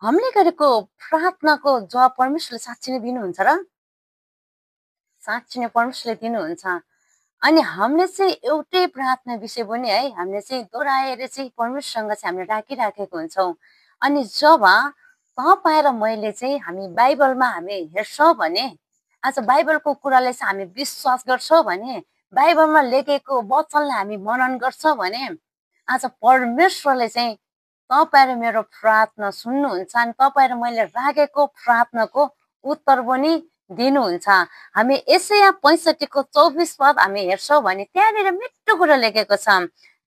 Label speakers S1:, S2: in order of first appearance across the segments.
S1: हामीले गरेको प्रार्थनाको जवाब परमेश्वरले साँच्चै नै दिनुहुन्छ र? साँच्चै नै परमेश्वरले दिनुहुन्छ। अनि हामीले चाहिँ एउटै प्रार्थना विषय पनि है हामीले चाहिँ दोहोऱ्याएर चाहिँ परमेश्वरसँग चाहिँ हामीले राखिराखेको हुन्छौँ। अनि जब तपाईँ र मैले चाहिँ हामी बाइबलमा हामी हेर्छौँ भने आज बाइबलको कुरालाई चाहिँ हामी विश्वास गर्छौँ भने बाइबलमा लेखेको वचनलाई हामी मनन गर्छौँ भने आज परमेश्वरले चाहिँ तपाईँ र मेरो प्रार्थना सुन्नुहुन्छ अनि तपाईँ र मैले राखेको प्रार्थनाको उत्तर पनि दिनुहुन्छ। हामी यसाया ६५ को 24 पद हामी हेर्छौँ भने त्यहाँनिर मिठो कुरा लेखेको छ,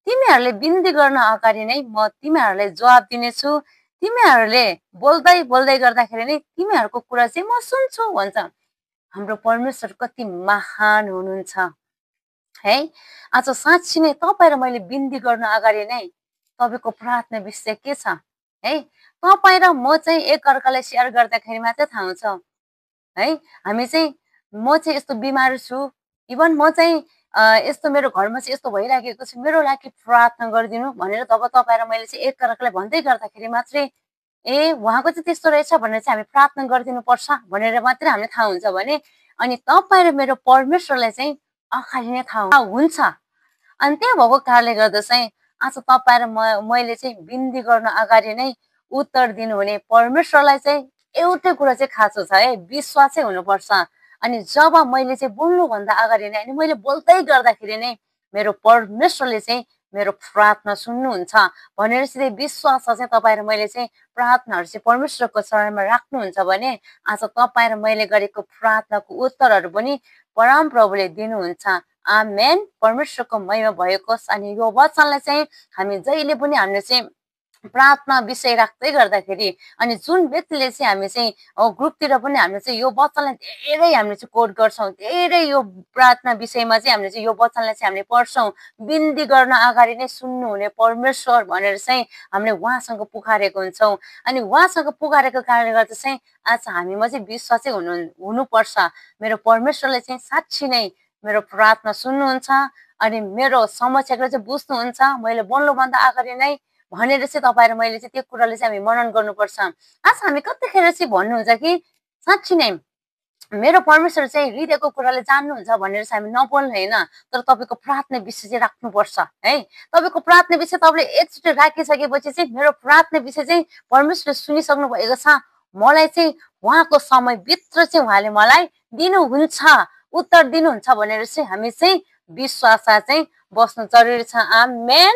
S1: तिमीहरूले बिन्ती गर्न अगाडि नै म तिमीहरूलाई जवाब दिनेछु, तिमीहरूले बोल्दै बोल्दै गर्दाखेरि नै तिमीहरूको कुरा चाहिँ म सुन्छु भन्छ। हाम्रो परमेश्वर कति महान हुनुहुन्छ है। आज साँच्ची नै तपाईँ र मैले बिन्ती गर्न अगाडि नै तपाईँको प्रार्थना विषय के छ है। तपाईँ र म चाहिँ एकअर्कालाई सेयर गर्दाखेरि मात्रै थाहा हुन्छ है। हामी चाहिँ म चाहिँ यस्तो बिमार छु, इभन म चाहिँ यस्तो मेरो घरमा चाहिँ यस्तो भइराखेको छ, मेरो लागि प्रार्थना गरिदिनु भनेर तब तपाईँ र मैले चाहिँ एकअर्कालाई भन्दै गर्दाखेरि मात्रै ए उहाँको चाहिँ त्यस्तो रहेछ भनेर चाहिँ हामी प्रार्थना गरिदिनु पर्छ भनेर मात्रै हामीले थाहा हुन्छ भने अनि तपाईँ र मेरो परमेश्वरलाई चाहिँ अगाडि नै थाहा हुन्छ। अनि त्यही भएको कारणले गर्दा चाहिँ आज तपाईँ र मैले चाहिँ बिन्ती गर्न अगाडि नै उत्तर दिनुहुने परमेश्वरलाई चाहिँ एउटै कुरा चाहिँ खाँचो छ है, विश्वास चाहिँ हुनुपर्छ। अनि जब मैले चाहिँ बोल्नुभन्दा अगाडि नै अनि मैले बोल्दै गर्दाखेरि नै मेरो परमेश्वरले चाहिँ मेरो प्रार्थना सुन्नुहुन्छ भनेर चाहिँ विश्वास चाहिँ तपाईँ र मैले चाहिँ प्रार्थनाहरू चाहिँ परमेश्वरको चरणमा राख्नुहुन्छ भने आज तपाईँ र मैले गरेको प्रार्थनाको उत्तरहरू पनि परमप्रभुले दिनुहुन्छ। आमेन। परमेश्वरको महिमा भएको होस्। अनि यो वचनलाई चाहिँ हामी जहिले पनि हामीले चाहिँ प्रार्थना विषय राख्दै गर्दाखेरि अनि जुन व्यक्तिले चाहिँ हामी चाहिँ ग्रुपतिर पनि हामीले चाहिँ यो वचनलाई धेरै हामीले चाहिँ कोट गर्छौँ, धेरै यो प्रार्थना विषयमा चाहिँ हामीले चाहिँ यो वचनलाई चाहिँ हामीले पढ्छौँ, बिन्ती गर्न अगाडि नै सुन्नुहुने परमेश्वर भनेर चाहिँ हामीले उहाँसँग पुकारेको हुन्छौँ। अनि उहाँसँग पुकारेको कारणले गर्दा चाहिँ आज हामीमा चाहिँ विश्वास चाहिँ हुनुपर्छ मेरो परमेश्वरले चाहिँ साँच्ची नै मेरो प्रार्थना सुन्नुहुन्छ अनि मेरो समस्यालाई चाहिँ बुझ्नुहुन्छ, मैले बोल्नुभन्दा अगाडि नै भनेर चाहिँ तपाईँ र मैले चाहिँ त्यो कुराले चाहिँ हामी मनन गर्नुपर्छ। आज हामी कतिखेर चाहिँ भन्नुहुन्छ कि साँच्ची नै मेरो परमेश्वर चाहिँ हृदयको कुराले जान्नुहुन्छ भनेर चाहिँ हामी नबोल्नु होइन, तर तपाईँको प्रार्थना विषय चाहिँ राख्नुपर्छ है। तपाईँको प्रार्थना विषय तपाईँले एकचोटि राखिसकेपछि चाहिँ मेरो प्रार्थना विषय चाहिँ परमेश्वरले सुनिसक्नु भएको छ, मलाई चाहिँ उहाँको समयभित्र चाहिँ उहाँले मलाई दिनुहुन्छ, उत्तर दिनुहुन्छ भनेर चाहिँ हामी चाहिँ विश्वास चाहिँ बस्नु जरुरी छ। आमेन।